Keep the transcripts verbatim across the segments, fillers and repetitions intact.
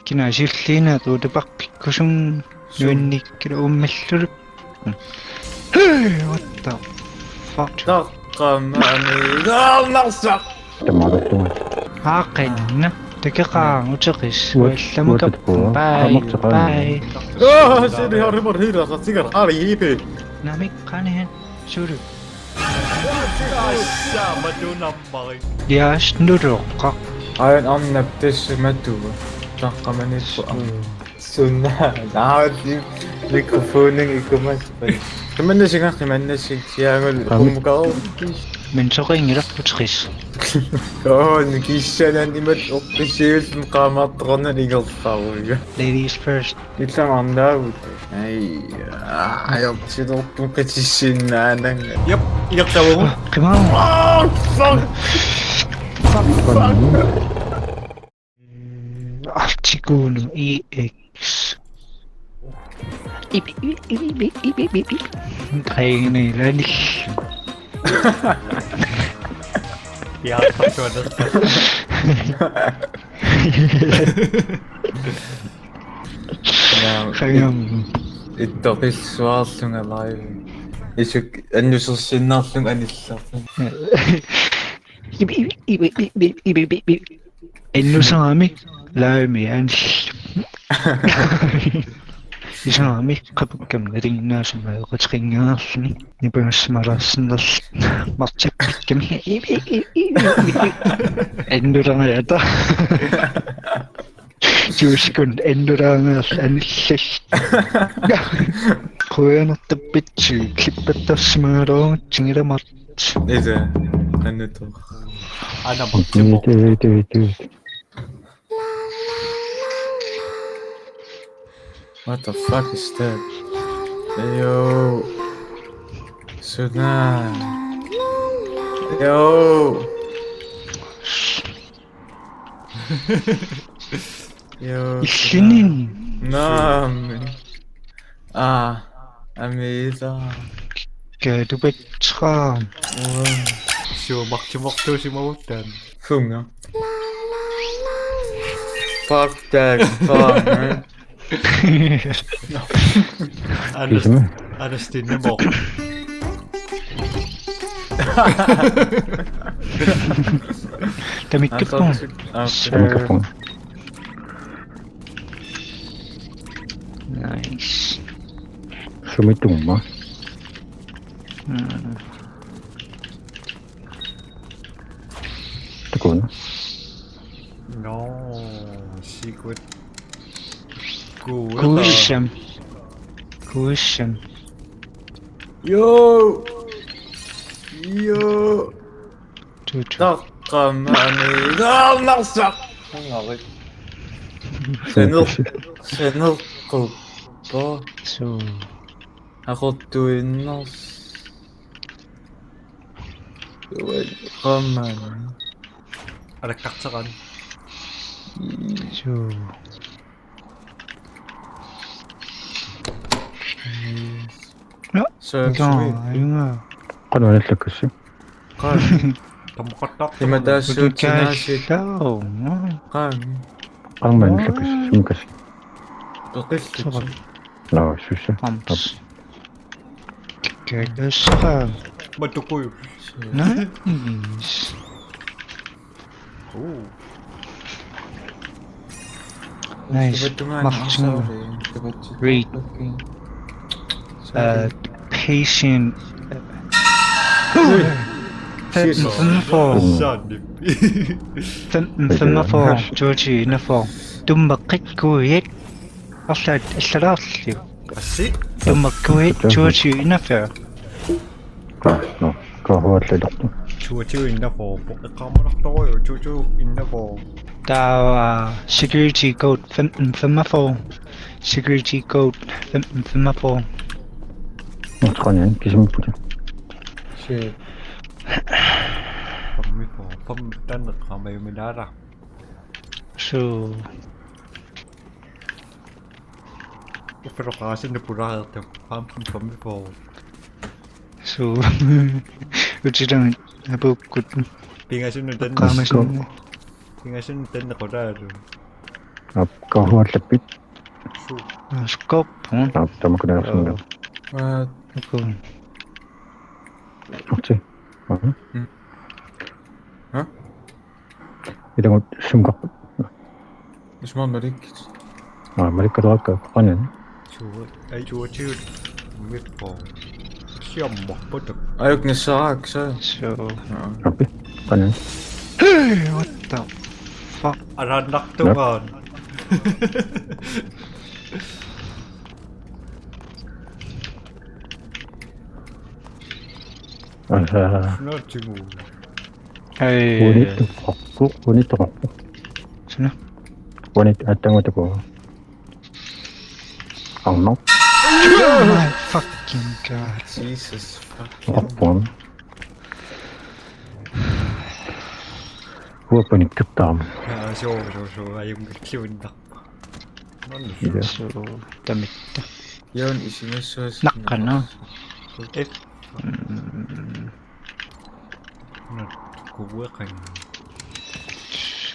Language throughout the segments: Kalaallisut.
Kina siulliinnaat uutupaqqikkut sum nuinnikkillugu uummallullugu. Hey, what the fuck? Taqqamani taarnarsaq. Tamaruttunga. Aaqinna, takeqaanga uteqis. Uat-, uallamukappoq. Uatut-, bye, aamma bye. Aa, sini harri marhiira, satsigar, hari hiipi. Namik qanihan sulu. Assa, matunappari. Jaas nuroqqaq. Ajan arnap tassa matuga. Taqqamanippoq. Suna, naati mikrofonin ikumaspai. Qimannasinga, qimannasinga, siaangul. Qam-, qummukaru. Men soqinngilaq uteqis. Oo, nikissanan imat oqqisiullun qaamaartoqarnani ingerlaruiga. Ladies first. Illamik arnaavut. Ai, ajortilerput qitissinnaananga. Jep, ingerlavugut. Qimaa. Oh, fuck! Fuck, fuck! Artikulu E X. Ip, ip, ip. Qainilani. Ja, tak skal du have. Ja, qangam. Ittoqissuarlunga live. Isuk annusersinnarlunga anillarlunga. Ip, ip, ip. Annusaramik live-mi anil. Isamik qapukkami nalinginnaasumik ajoquteqannginnarluni. Nipangassamaalaarsinnarluni. Martippikkami. Annulerangajata. Juuskun annulerangajat anillas. Qujanartuppitsi klippattarsimagaluarutsigilamaartut. Isa, qanittoq. Ana martippoq. Tuu, tuu, tuu. What the fuck is that? Yo. Suna. Yo. Yo, Suna. Illinin. Naamik. Aa, amiisa. Kaatupatraa. Uaa. Suumartimortuusimaguttaan. Sunga. Fuck that, fuck, man. Anas, Kisima. Anas tinnimooq. Tamikkippoq. Aa, okay. Tamikkippoq. Nice. Sumitumma. Mm. Tukuna. No, secret. Kuulla. Kuussam. Kuussam. Yo! Yo! Tut. Taqqamani taarnarsaq. Hangarit. Saner-, saneqquppoq. Suu. Aquttuinnars-. Qaammaani. Alakkarteqaani. Suu. Nå, suu, ikaa, suu. Ajunga. Qanoq anillakassi? Qaa. Tammaqattaartoq. Ima taassuutsinaasiit. Utukaallaaruma. Qaa. Qaammat anillakassi, sumikassi? Peqillutik. Soorlu. Nå, sussa. Qams. Kakasqa. Matukuju. Nice. Ooh. Nice. Marching. Read. Uh, patient. Ui. Femten femogfyrre. Sandt. Femten femogfyrre, toogtyve enogfyrre. Tummeqqikkuit. Arlaat allalaarlugit. Assi. Tummeqquit toogtyve enogfyrre. Nå, nå. Toogtyve enogfyrre. Eqqaamanartorujuk toogtyve enogfyrre. Taava security code femten femogfyrre. Security code femten femogfyrre. Nå, tror jeg, kisimiippugut. Shit. Femogfyrre. Fem-, den er ramme med der. Så Uffa oqaasinni pulareertoq femten femogfyrre. Suu. Utilami apuukkut. Pingasunut tanni. Eqqaamasunni. Pingasunut tanni qulaalu. Aap, kauhuallappit. Skop. Aap, tamakku naasunga. Aa, uku. Okei. Aha. Ha? Ila ngut sumkaq. Isma malik. Aa, malikkaluarakku qanoq. Ai tuatiu. Mippo. Siamma potok. Ajuk nissaraak sa. So. Api. Qanoq. Hey, what the fuck? Alanartugaan. Aa. Naatimu. Hey. Unittoqarpoq, unittoqarpoq. Suna. Unit atangutaku. Arno. Oh my fucking god. Jesus fuck. Oqarpoq. Uapanikkertaam. Aa, suu, suu, suu, ajunngilluinnarpa. Ila. So, tamitta. Jon isimassuas. Naqqana. F. Mm, Kuueqan.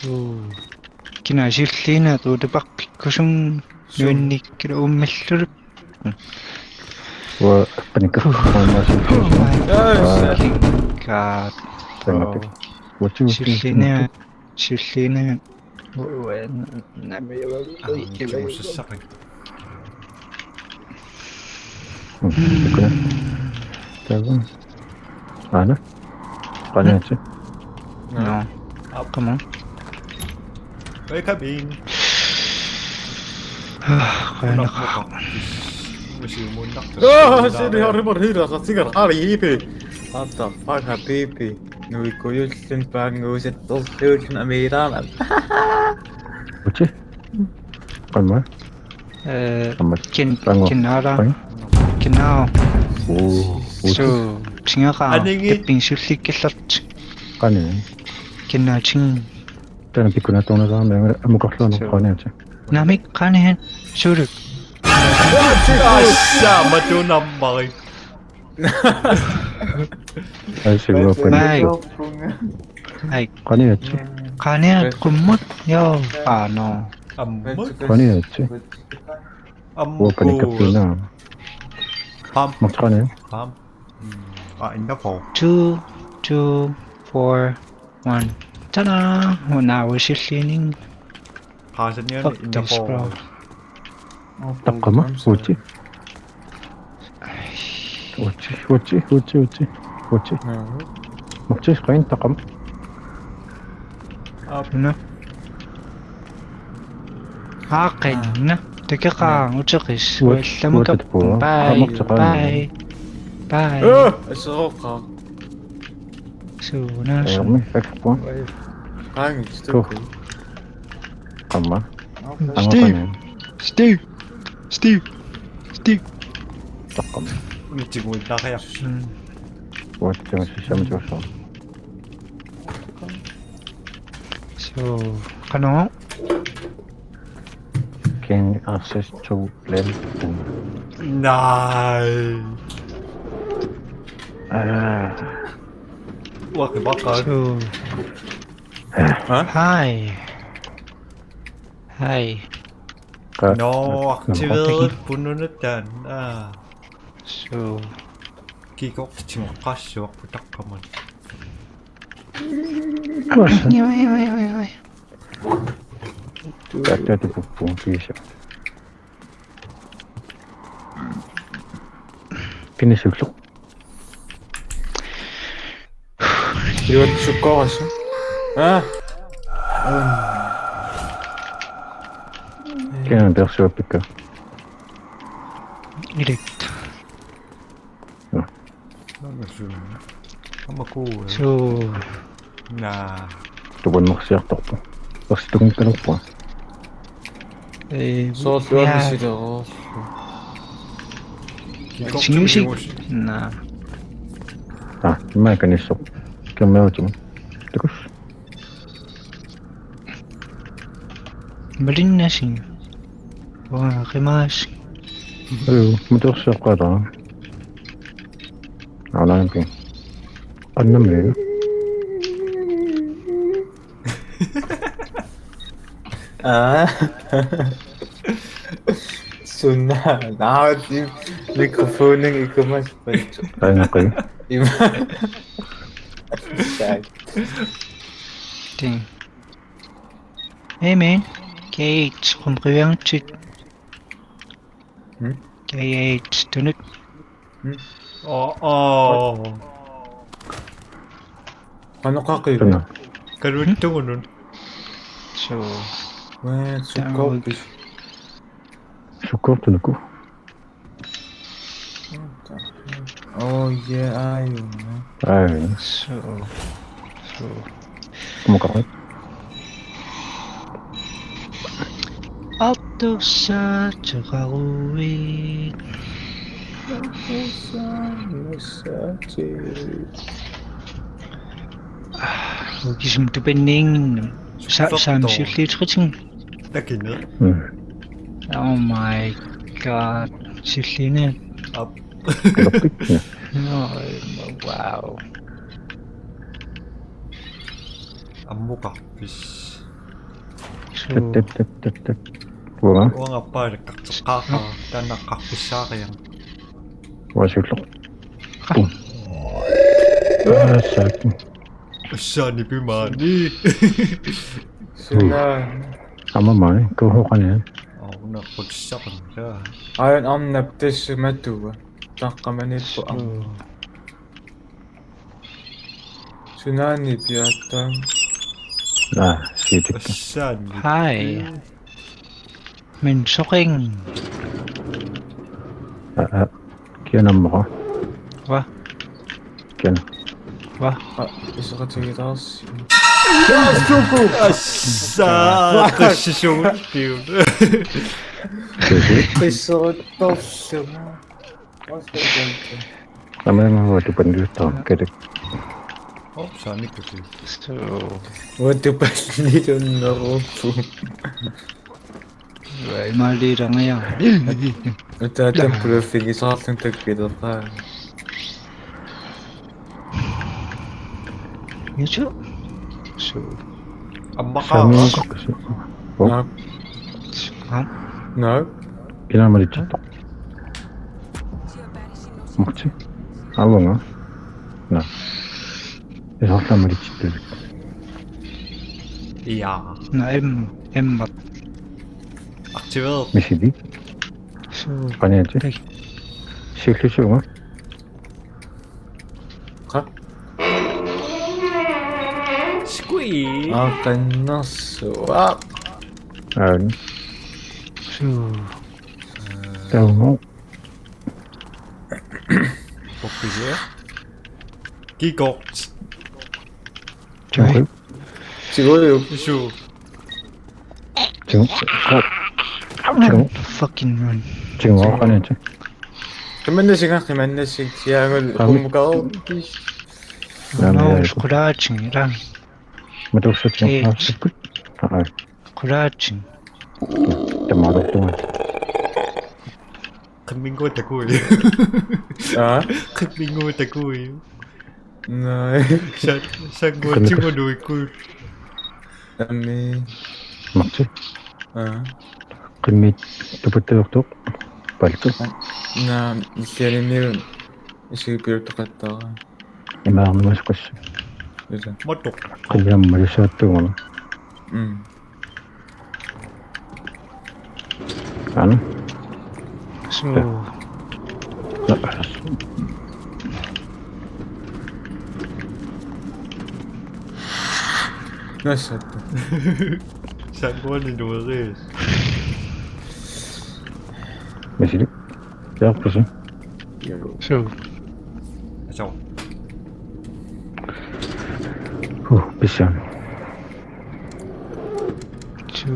So. Kina silliina tuutipaqqikkut sum nuinnikkilluinnarluni. Uapanikkertaam. Oh my fucking god. Tangati. Uatsi, uatsi, uatsi. Silliina, silliina. Ua, nami, Aa, kimusassaqan. Taava. Aana. Qanoq. No. Come on. Welcome in. Qanoq. Usiumuunnartoq. Aa, sini harri marhira, satsigar, hari ipi. What the fuck, habibi? Nuikujullun paanguusattorluullun amiilaarnat. Uatsi. Qanoq. Eh, Amma. kin, Qanoq. kinara. Qanoq. Kinara. Oo. So, tingaqaaq. Anigi. Kipping sullikkillartoq. Qanoq. Kinaating. Taanna pikkunartornerulaarami amukarluarneq. Qanoq. Naamik, qanoq. Suullu. Assa, matuunarmari. Ai, sivua. Mai. Ai, Qanoq. qanoq qummut. Joo. Aa, no. Ammut. Qanoq. Ammuku. Uapanikkertuinaa. Ham. Maqaani. Ham. Aa, innapo. Two, two, four, one. Tada! Una usillining. Qaasaniani Fuck this, innapo. Bro. Taqqama. Uatsi. Uatsi, uatsi, uatsi, uatsi. Uatsi. Maqtis qain taqqama. No. Aaqinna. Takeqaaq uteqis. Uat-, uallamuka. Uatatpua. Bye. Aamaqteqaaq. Bye. Bye. Aa, aseroqaaq. Suunaasa. Ajormi, akpua. Qaangi Tuh. Qamma. Steve. Steve. Steve. Steve. Taqqama. Unitsiguinnariarsi. Mm. Uatsi, uatsi, sisamat uatsi. So, qanoq? Gain access to level. Nej. Ah. Uaki bakka. So, hi. Hi. Ka-, Nå, ka-, aktiveret bununatan. Ah. So. Kikok timuqqassuaq putaqqaman. Kuasa. Oi, oi, oi, oi. Kaatsaati puppu kiisa. Kinisullu. Juat sukkorasu. Ah. Kina persuappikka. Ilit. Amakuu. So. Naa. Tupannersiartorpoq. Ersitungikkaluarpunga. Eh, Soorluarmi ja. Sileroo. Singusi. Naa. Ah, immaqa kanissoq. Kammiutima. Takuss. Malinnasin. Waa, qimaas. Ayu, mutorsiaqqaataaq. Aanaampi. Annammi. Aa. Suna, naati mikrofonin ikumaspat. Ainaqqi. Ima. Tak. Ting. Hey man, Kate, qumqivianngitsuit. Hmm? Kate, tunut. Hmm? Oo, oo. Qanoq qaqi? Tuna. Kaluattugunun. So. Waa, sukkorpis. Sukkortunuku. Oh yeah, aajuna. Aajuna. So. So. Mukaqat. Attussaateqaruit. Attussaateqaruit. Ukisum tupanniinnginnami. Sa-, saam silliitriting. Takineq. Mm. Oh my god. Silliineq. Aap. Kiloppik. No, wow. Ammukarpis. So. Tap, tap, tap, tap, tap. Uanga? Uanga paalakkaq teqqaaqaa, taanna qaqqissaariaruk. Uanga siulleq. Pum. Aa, saak. Ussaani pimaani. Suna. Aamma maani, kuhuqani. Aa, una qutissaqarnera. Aajuna arnap tassa matua. Taqqamaniippoq aamma. So. Sunaana piaattaa. Aa, siutikka. Ussaani. Hej. Min soqing. Aa, aa. Kianammoqa. Hva? Kiana. Hva? Aa, iseqatigilaarsi. Assa, qassisugut piun. Iseqattorsuga. Aamma uanga tupanniuttarama kalak. Oh, saanikusi. So. Uanga tupanniunneruuppu. Uai, maaliilangaja. Utaattam puluffigisaarlunga takkulerpaa. Yusu. So. Ammaqaara. Saamiukkasi. Oh. Naak. Naak. Naak. Kina malitsit. Marti. Aavunga. Naa. Isorla malitsittut. Ja. Naa, em, emmat. Aktiveret. Misili. So. Qaniati. Tag. Siulliusuunga. Qa? Squee. Aa, qannersuaq. Aani. So. Taumo. Poppilia. Kikort. Tigu. Tigu. Tigu. Tigu. Fucking run. Tigu, qaniati. Qimannassinga, qimannassinga, siaangul. Qami. Qummukaru. Naamik. Noo, qulaatsinga, ilaa. Matuussatsinga. Aa. Qulaatsinga. Tamaruttunga. Qimminnguaq takuiuk. Aa? Qimminnguaq takuiuk. Naa. Sa-, sanguatsigu nuikkuit. Aammi. Marti. Aa. Qimmit tupattaartoq. Paltu. Naa, illianniu isigipiutaqattaara. Imaarnimasoqas. Ila. Matoq. Qimmiamma malusaattuugama. Mm. Anu? So. Ja. Nasattu. Sanguani nueris. Misili. Jaa, pisi. Joo. So. Huh, pissaan. So.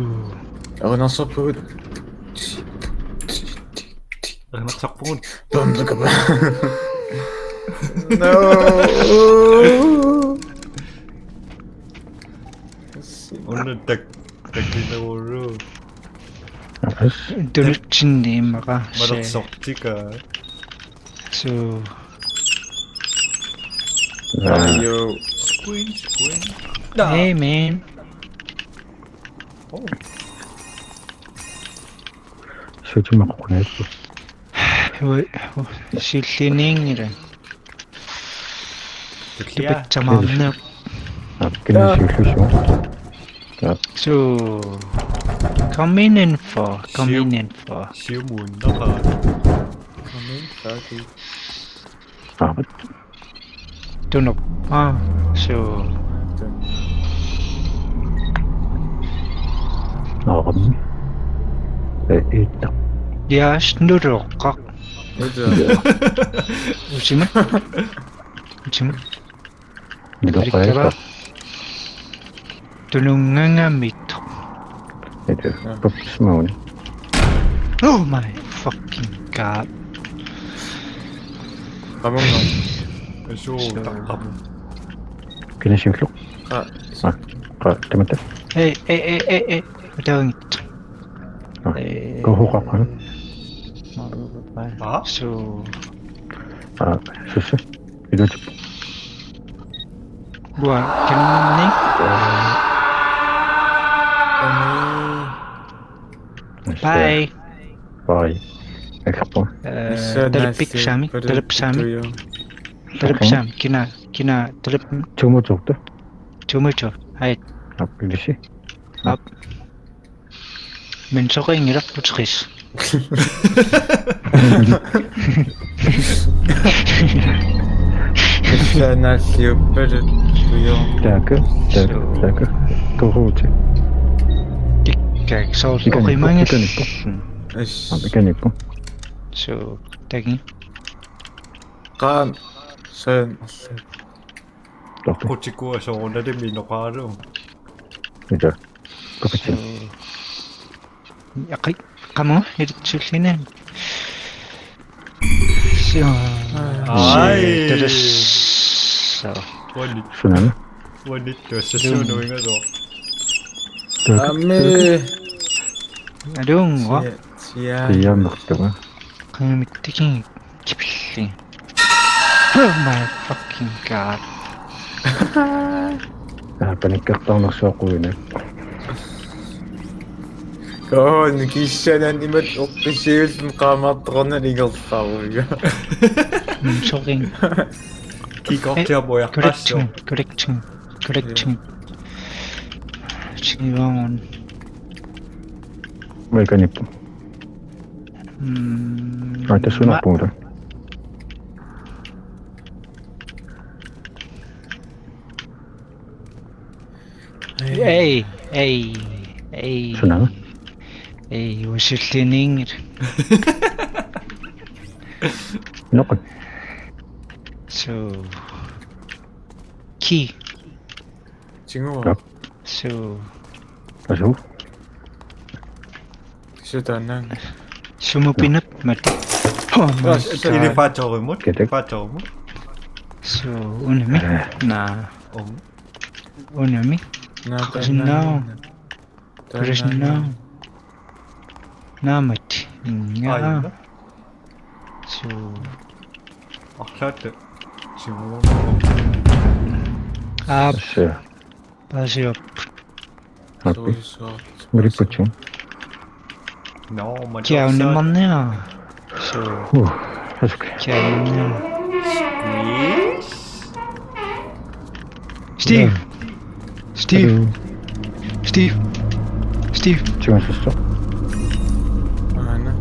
Erinarsorpugut. Erinarsorpugut. Bum, bum, bum. No. Una tak-, takinerulluni. Apas. Tunutsinni immaqa. Malersortika. So. Aa. Ajo. Squeeze, squeeze. Hey, man. Oh. Tutimaqqunaattu. Ui, ui, silliniinngila. Tullia. Tupitsamaarneq. Aa, kina siulliusiuk. Aa. So, come in info, come in info. Siumuunnaqa. Come in, fuck it. Aa. Tunuk. Aa, so. Aaram. Ee, itta. Yes, nuroqqaq. Itta. Usimat. Usimat. Nuroqqaq. Itta. Tununngangamiittoq. Itta. Aa. Pappismauni. Oh my fucking god. Qamunga. Asuu, so, taqqamu. Kina siulleq? Qa. Aa, qa, tamatta. Ei, ei, ei, ei, ei. Utaangit. Aa, ee, kohuqaqqana. Aa? So. Aa, susu. Iluatip. Gua, kanni. Bye. Bye. Akappo. Eh, Issa talipik naalli sami, talip sami. Tuyo. Talip sami, kina, kina, talip. Tumutukta. Tumutu. Hai. Ap, ilisi. Ap. Min soqinngilaq puteqis. Issa naalliuppalut tuyo. Taaka, taaka, taaka. Kohuuti. Tikka, soorlu. Ikanippu, oqimangas. Ikanippu. Ish. Aa, ikanippu. So, tagi. Qaa, sen. Toqi. Qutikuusoq soorunalimi inoqaralugu. Ita. Kapitsin. So, yaqi, qamu, ilitsullinen. So, ai. Tadas. So. Uani. Sunami. Uani, tuossa sunuingaluaq. Taaka. Aami. Alunga. Sia, sia. Siamertuma. Qangamittikin. Kipilli. Oh my fucking god. Aa, panikkertarnersuaq quina. Koon kissanan imat oqqissiullun qaamaartoqarnani ingerlaruiga. Mm, sorry. Kikortiap ujaqqassoo. Collecting, collecting, collecting. Siuagun. Mekanipu. Mm, aa, tassuuna ma- puuta. Ei, ei, ei. Sunami? Ei, usulliniinngilaq. Noqi. So. Ki. Tinguaq. Noq. So. Asu. Sutaannaanngilaq. Sumut pinappat. Oh my god. Aa, s-, s-, ili faatorimut. Kitik. Faatorimut. So, unami. Eh. Naa. Om. Unami. Naa, qaqasinnaavoq. Qaqasinnaavoq. Naamat. Inga. Aina. So. Arlaat. Simuun. Aap. Asu. Paasiup. Aappi. Suu, suu. Ulipputsigu. No, ma. Kia unimmannia. So. Uh, that's okay. Kia unimmannia. Yes. Steve. Yeah. Steve. Hello. Steve. Steve. Siunnersuusoq. Aana.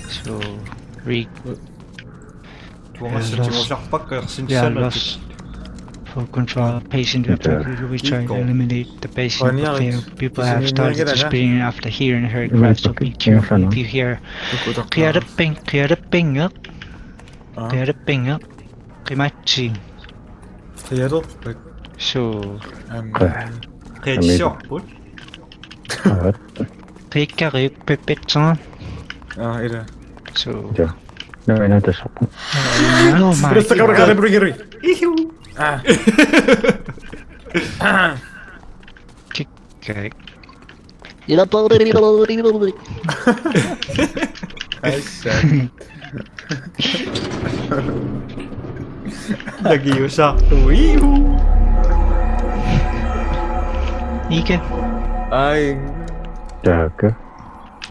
So, Rick. Tuossa. Yes. Tigusaarpakka ersin. Yeah, sanat. Lost. For control patient. Yeah. We try to eliminate the patient, but they, people have started to spin after hearing her cries, so be careful if you hear. Qiarapping, qiarappinga. Aa. Qiarappinga. Qimatsi. Qiarorpat. So. Am. Qiatsiarput. Aa. Qikkariuk pippitsaa. Aa, ila. So. Ja. No, ina tassapput. Oh my god. Ihu. Aa. Kikkak. Ila pawri, ila pawri, ila pawri. Aissa. Lagi usa. Iu. Ike. Ai. Taakku.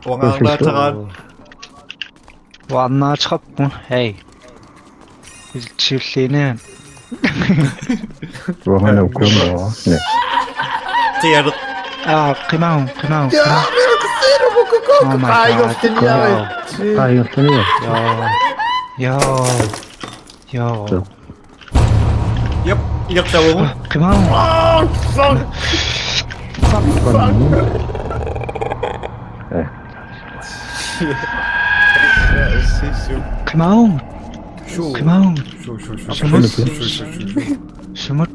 Uangaarnaataraat. Uangaarnaataqarpoq, hej. Iltsiulliinaa. Uangaana ukkuummaa. Ne. Tialu. Ah, qimaagu, qimaagu, qimaagu. Oh my God. Qaajortuniaq. Joo. Joo. Joo. Yep, yep, tavugu. Qimaagu. Eh. Qimaagu. Qimaagu. Suu, suu, suu, suu. Sumut. Sumut.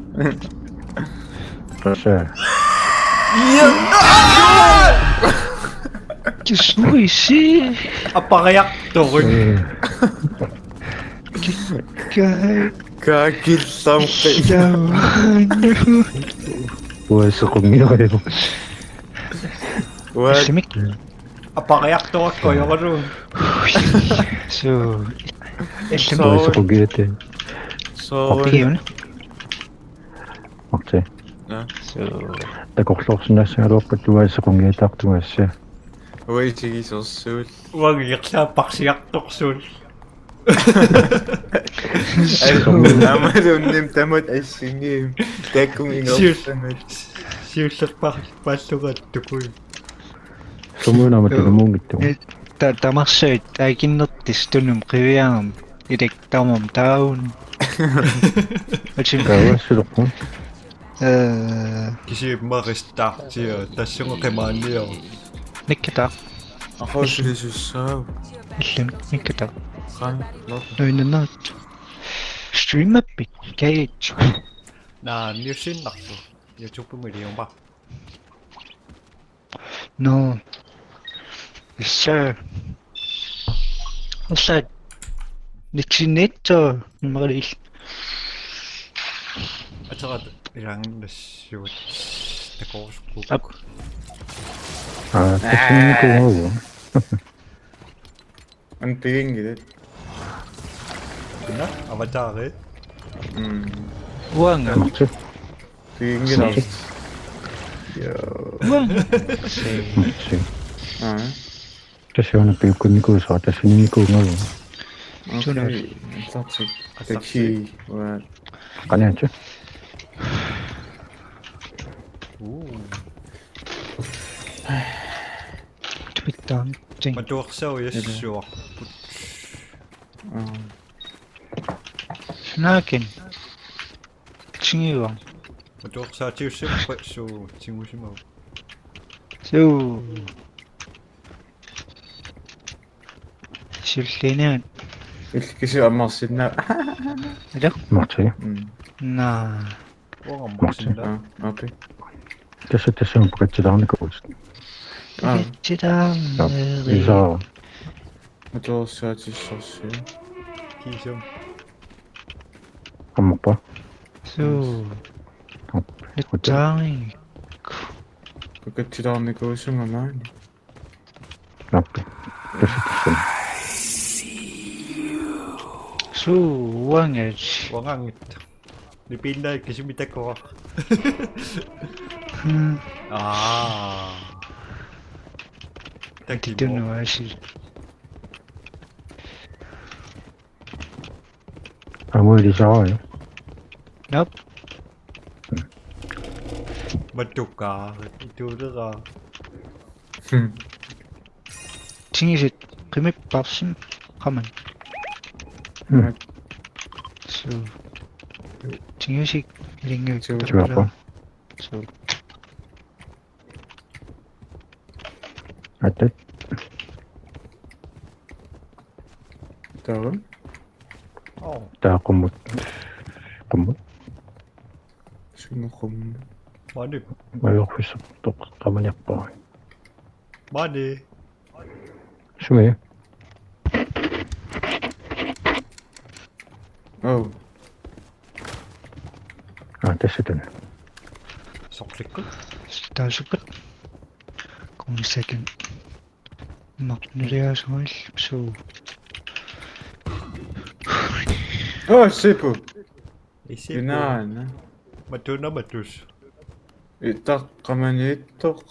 Tassa. Kisuisi. Apariartoruk. Kai. Kaakillampi. Jaa. Uasequnngilarivoq. What? Issimik. Apariartorakku ajoralugu. Suu. Illimmi. Suu. Uasequnngilaq. Sorry. Pigiuna. Okei. Ja. Suu. Takorloorsinnaassagaluarpat uasequnngilaq tuassi. Uisigisorsuul. Uangerlaapparsiartorsuul. Aamma unnim tamat assingi. Taakku ingerlaannaq. Siullerpar-, pallunga tukui. Sumuuna aamma tunumuunngittugut. Ta-, tamarsuit aikinnertis tunum qiviaram. Ilak tamam taun. Atim. Taavassulerput. Eh, Kisianni marista tia tassunga qimaanniaruk. Nikkata. Aqusisussaavoq. Illim, nikkata. Qan lop. Nuinnaat. Streamappit, kage. Naa, niussinnarlu. YouTube-mi iliuma. No. Issa. Issa. Nitsinitto, numeril. Atarat ilaanginnassivut takorusukkukku. Ap. Aa, tassani kuugu. Antigingilit. Anna, avatari. Mm. Uanga. Amarti. Tigingilaarsi. Uanga. Amarti. Aa. Tassa una piukkunnikuusoq, tassani nikuugalugu. Suna. Okay. Taksi. Taksi. Waa. Qaniatsiaq. Uu. Twitteri. Ting. Matuarsaujassuarput. Aa. Snakken. Tingiva. Matuarsaatiussappat suu tingusimavut. Suu. Sulliinaat. Ilkisi ammarsinnaa. Ila? Amarti. Mm. Naa. Uangammarsinna. Aa, okay. Tassa tassani pakatsilaarnikuuvoq. Aa. Titaan. Isa. Matuarsaatissarsi. Kiisum. Ammarpa. Suu. Okei. Taangi. Pakatsilaarnikuusunga maani. Nappi. Tassa tassani. Suu, uangaat. Uangaanngitsoq. Nipiinnaq kisimi takuara. Hmm. Aa. Takimo. Titunu asi. Amuilisaa, ja. Nop. Matukaa. Ituuleraa. Hmm. Tingisut qimipparsim qaman. Hmm. Suu. Tingisut ilinngui. Suu. Tuapa. Suu. Atat. Taava. Oh. Taava qummut. Qummut. Sumaqum. Maani. Majorfissortoq qamaniarpara. Maani. Sumi. Oh. Aa, tassa taanna. Sorlikkut. Taasukkut. Kumisakin. Marniliasuil suu. Oh, sipu. Isi. Inaana. Matuna matus. Itaqqamaniittoq.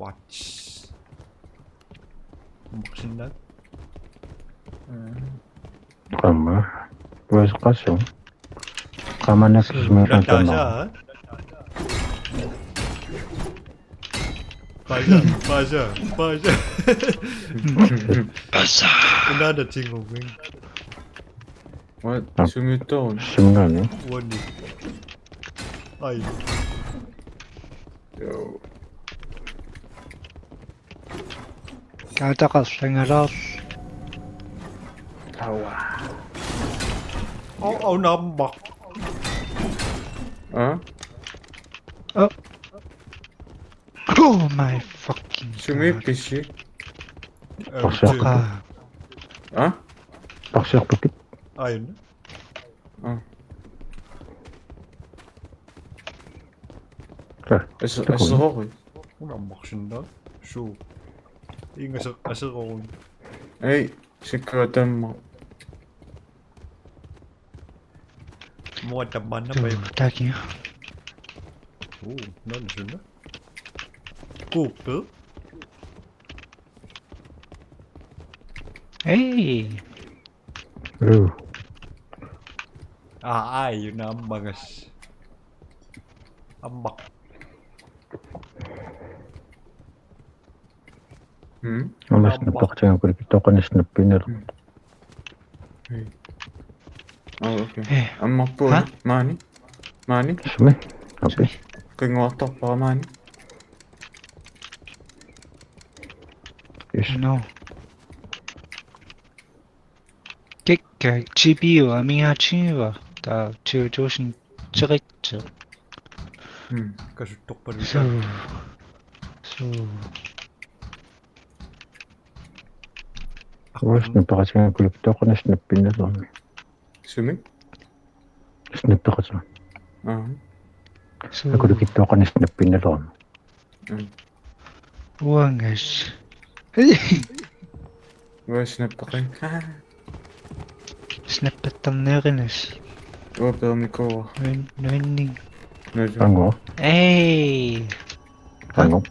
What? Maksinnaat. Qama. Pues qasu. Qamanak sumikkan tama. Pasa, pasa, pasa. Pasa. Inana tingo, man. What? Ah. Sumito. Sumingani. Wani. Ai. Yo. Taataqarlangalaarl. Tawa. Oh, oh, number. Huh? Oh. Oh my fucking god. Sumi pisi. Parsiarput. Qa. Huh? Parsiarput. Ain. Ah. Ka. As-, takuin. Aserorui. Una maksinnaat. Suu. Inga aser-, aserorui. Ei, sikkua tamma. Mua tammanna. Tuu, pai. Takia. Uu, nani sunna? Kuuppe. Ei. Uu. Aa, ai, una ammagas. Amma. Hmm? Amas napaqatinga kulikittoqanis nappinnera. Hmm. Ei. Ah, okay. Eh. Ammarput. Ha? Maani. Maani. Sumi. Api. Kinguartorpara maani. Yes. No. Kikka, G P U amigaatigiva, taava two thousand teriitsi. Hmm. Kasuttorpalunga. Suu. Suu. Uanga napaqatinga kulikittoqanis nappinnera. Sumi? Snappeqatima. Aa. Suu. Akulikittoqanis snappinnalerama. Mm. Uangas. Uanga snappeqan. Snappattarniarinas. Uanga peernikuuara. Nuin-, nuinning. Nuisu. Ango. Ei. Ango.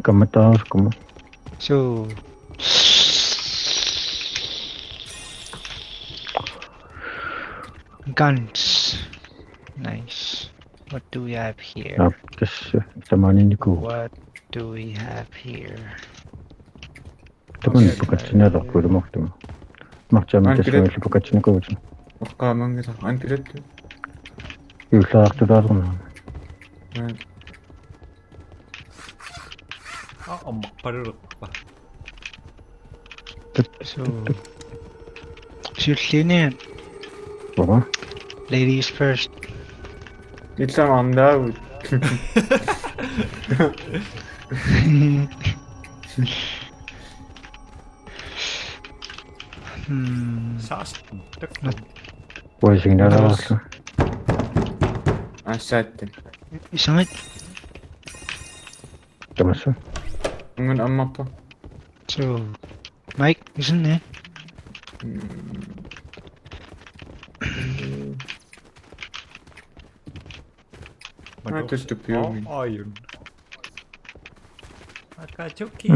Kammataarusukkuma. So. Guns. Nice. What do we have here? Aap, tassa, tamaaniinnikuuvoq. What do we have here? Tamanna pakatsinneqarpoq ilumoortumik. Martiamik. Anpilat. Tassaanngillat pakatsinnikuuvutit. Oqqaamanngilara. Anpilattu. Juullaartulaalerna. Aa. Aa, ammaqpalulerpa. Tup, so, tup, tup. Siulliini. Uhu. Ladies first. Illit aamma arnaavutit. Hmm. Saas. Tak. Uanga signaleqarlugu. Aa, saattan. Isangit. Tamassi. Uunga ammarpoq. So, Mike, isn't it? Mm. Aa, tassa piumin. Aa, aajuna. Akatsuki.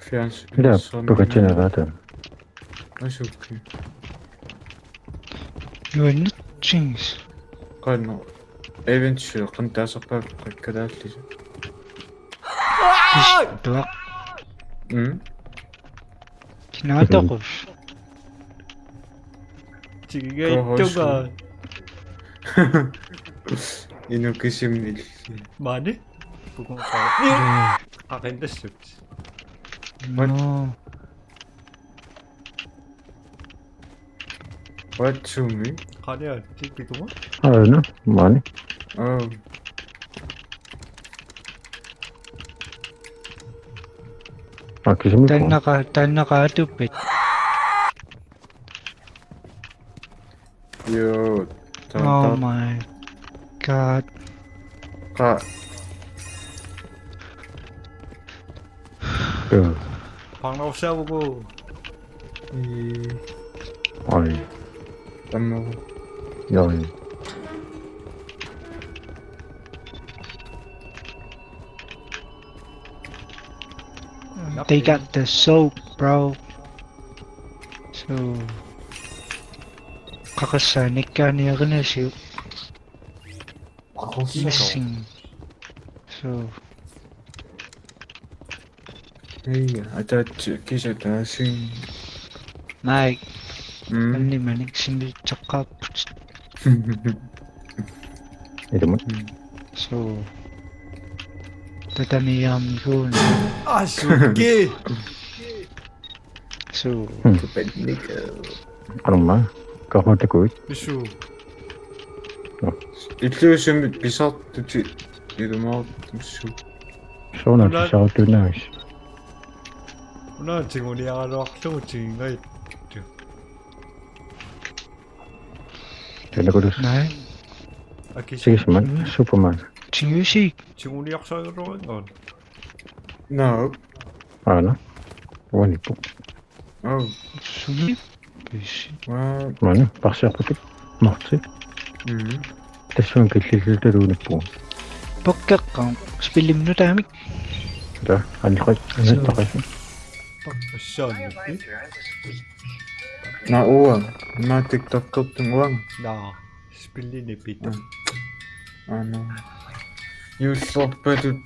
Fjernsynet. Ila, soorlu pakatsineqarpoq. Asuki. You are not James. Qanoq. Eventyr qanoq taasarpaat qakkalaallisu. Tuaq. Mm. Kinaatoqus. Tigigaittunga. Inuk kisimi illit. Maani? Pukunga. Qaqinnassut. No. What to me? Qaniatit pikunga? Aana, maani. Oh. Aa, kisimi. Taannaqa, taannaqa atuppit. Yo, ta-, oh ta-, my god. Qa-, Parnaussaavugut. Ii. Oi. Tammagu. Joi. They got the soap, bro. So, qaqassaannikkaaniarinasiuk. Missing. So, Hey, I thought you kissed a thing. Mike, Mm. Anni manik sinilitseqqaapput. Ilumut. So, tatamiaamiguuna. Asuki. So, Kapannik. Qanormaa. Kahuutakuit. Isu. Illuusumik pisartutit ilumoortussuu. Sooruna Una- pisartuunavis. Una tiguniaraluarlugu tigingajattu. Tanakulus. Nej. Aki. Sigisman. Superman. Tingusik. Tiguniarsarigaluaringaat. No. Aana. Uanipu. Oh. Suli. Pisi. Wow. Mani. Parsiaqqutik. Marti. Mm. Tassuuna killilluutaluunippugut. Pukkeqqaam. Spillimnut taamik. Ta. Anqai. Anqai. Assaanni. Na uang. Ma TikTok-ertun uang. Naa. Spillinipit. Aana. Juullerpatut.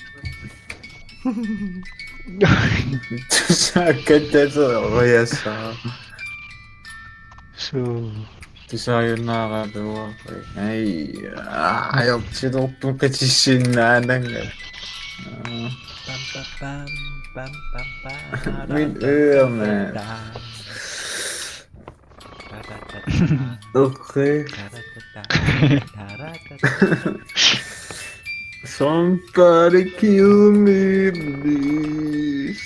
Tusaakkattasoriassaa. So, Tusaajunnaaraa tuua. Ai. Ajortilerput qitissinnaananga. Pam, pam, pam, pam, pam, pam. Min ørerne. Okay. Somebody kill me, please.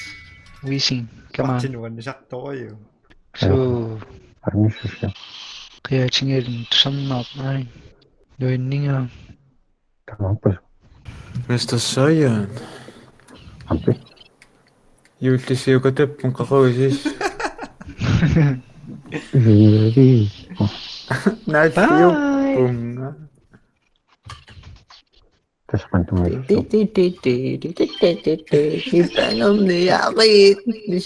Wishing. Come on. Martin uannisartoruju. So, Armissusia. Qiatingalin tusarnaarnai. Nuinninga. Tamarpus. Mister Science. Ampi. Juullisiukatappun qaquisis. Vivi. Nalliuppunga. Tasqantumik. Ipangerniarit.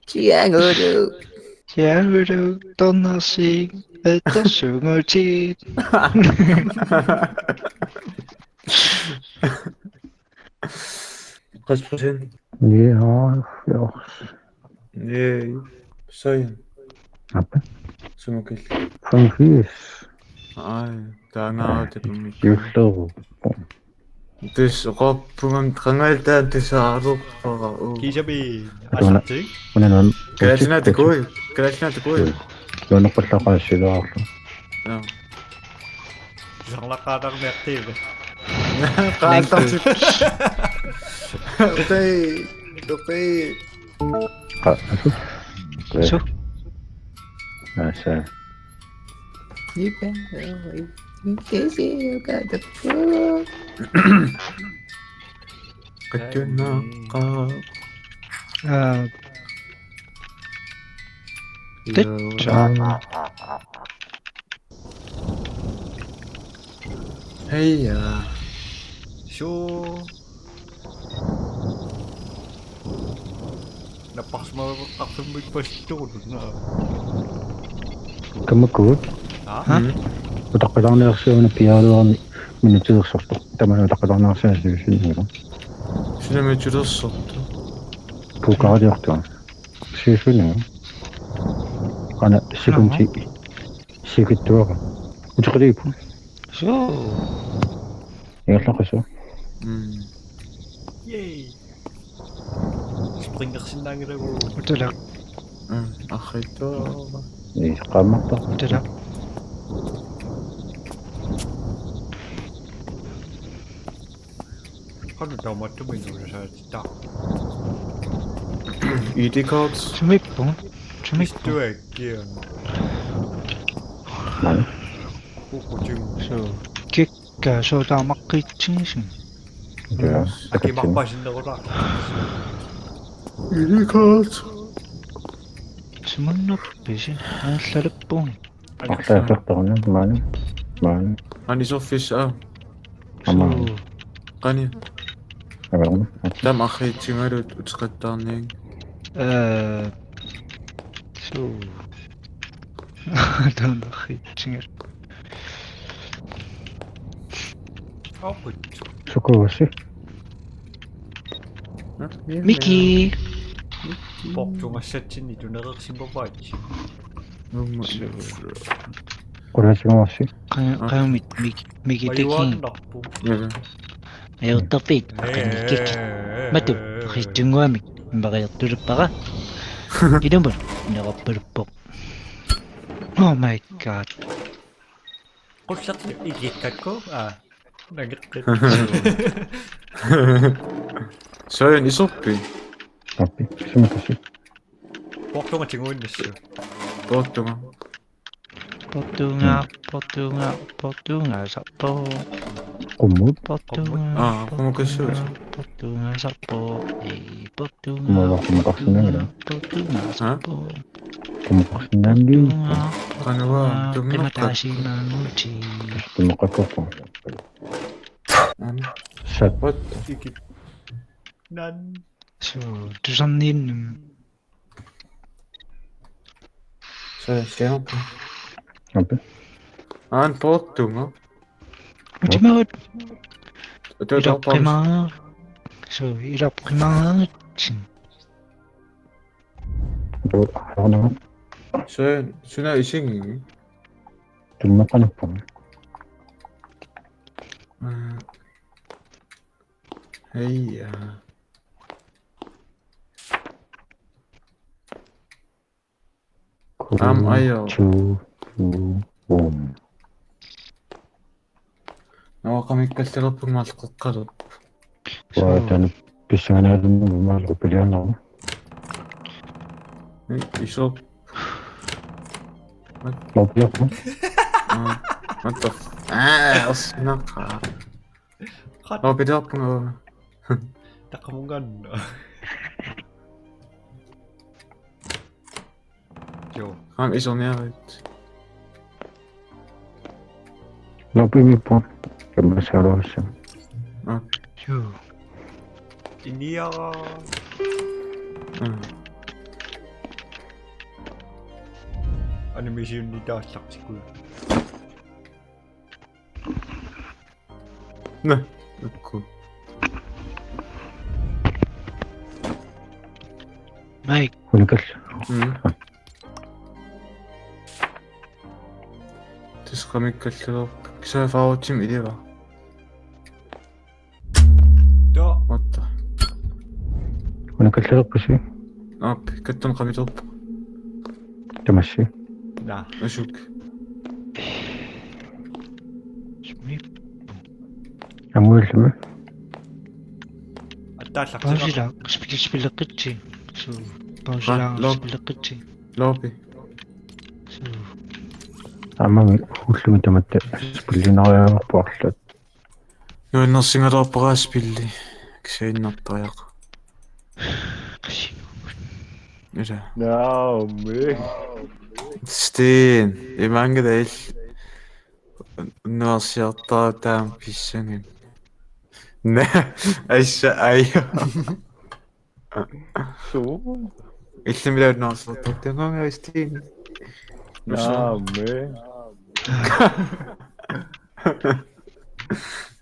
Siangulu. Siangulu tornersik attorsugutit. Qaspusin. Ja, ja. Yay. Soin. Apa? Sumukil. Fem firs. Ai, taangaarutikumik. Juulleru. Tus qoppungam qangaltaan tusaaruppara u. Kiisami. Atuna. Asartik. Una nun. Kalaallit Nunaat takuuk. Kalaallit Nunaat takuuk. Nuunneqqallaaqaasilaarlu. Joo. Tusarnaqqaalaarniartiiva. Qaallartik. Okay. Okay. Qa-, asu. So, Asa. Ipangerniarit. Kisiukatappu. Qattunaqqa. uh, Titsa. Heija. Suu. Napparsimaveqarfimmik pasittuulunga. Kammakkut. Aa? Ha? Mm. Utaqqilaarniarsiuna piareerni minutilersortoq. Tamanna utaqqilaarniarsiuna sivisinnigu. Suna minutilersortoq. Puukaaliortua. Sivisinnigu. Qana sekundi. Sikittuara. Uteqiliippu. So, Ingerlaqqisu. Mm. Yay. Springersinnaanngilagut. Utalaq. Mm. Arriitsuara. Ii, qaammarta. Utalaq. Qanoq taamattumik nuusaatittaa. I D-kort. Sumippunga. Sumippunga. Istuakkian. Mani. Kukutim. So, kikka so taamaqqitsigisum. Ja. Akimarpasinnerulaaq. I D-kort. Simunnerpisi. Aallalappunga. Arlaattortarna mani. Mani. Ani sorfis a. Ama. So, Qani. Tamarmi. Tamarmi arriitsigalugu uteqattaarniarlugu. Eh, suu. Tamarmi arriitsigalugu. Aaput. Sukuusi. Miki. Portugassatsinni tunereersimavaat. Nunga. Suu. Qulasimaassi. Qa-, qaamit Mik-, Miki takin. Ajuaannarpoq. Jaa. Ajortarpit. Ee. Qanillikki. Matu, qitsunnguamik. Mariartuluppara. Ilumut, nerorpaluppoq. Oh my god. Qulleq ikikkakku. Aa. Nangeqqit. Soorlu isorpit? Appi, simakasi. Portunga tiguinnassaaq. Portunga. Portunga, mm. Portunga, portunga, sappo. Qummut? Portunga, aa, qummut kassuut. Portunga, sappo. Ei, portunga, qummut, qummut portunga, portunga, sappo. Qummut portunga, portunga, qanua, portunga, tunga, qimataasimaanguti. Tunga, qimataasimaanguti. Ana. Sat. What? Iki. Nan. Suu, tusarniinnarmi. Suu, siapa? Apa? Aan portunga. Utimut. Utu, utu, ilaqqimaa. Suu, ilaqqimaa. Utu, arnama. Suu, suna isingi. Tunnaqanappunga. Mm. Hei, ja. Am ajo. Chu, chu, um. Nawaqamikkallerpunga maleqqalerpunga. Waa, taanna pissanganarlugu malu pilianarma. Ei, iso. Mat-, Lopiapu. Aa, what the f-, aa, osnaqa. Qat-, Lopiapu. Taqamungan. Joo. Aamma isorniarit. Lopimiippunga. Kammasaarussam. Aa. Joo. Inia. Aa. Animationitaallartikkut. Nå, okay. Mike. Unikal. Mm. Tassa qamikkallugu. Kisa favoritimi iliva. Too. What the? Unikallerpusi? Aap, kattun qamitoorpoq. Tamassi. Naa. Asuk. Sumi. Amuillumi. Attaallartiga. Pausila, spil-, spileqqitsi. Suu, pausila, ah, lo-, spileqqitsi. Loopi. Suu. Aamma ullumi tamatta spillinariarpuarlat. Nuannersigaluarpara spilli. Kisianni innertariaq. Ila. Naamik. Sten, imaanngilaq il-, unnuarsiartara taama pissanganaq. Naa, assa, ajo. Suu. Illimmi launnaarsortartungaanga Sten. Naamik.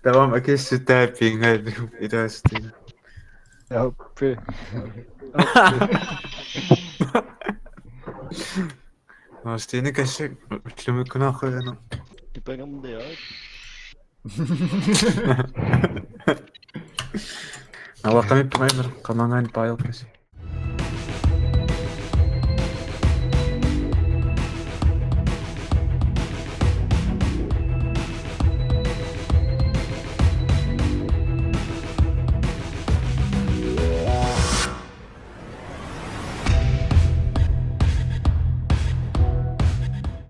Taamaammat akissutaat pingalu ilaasti. Appi. Nå, Stine, kasik ullumikkunaaqqujaana. Tipangamdiaat. Awaqamiippunga immaqa qamanngaanniit paajarpasi.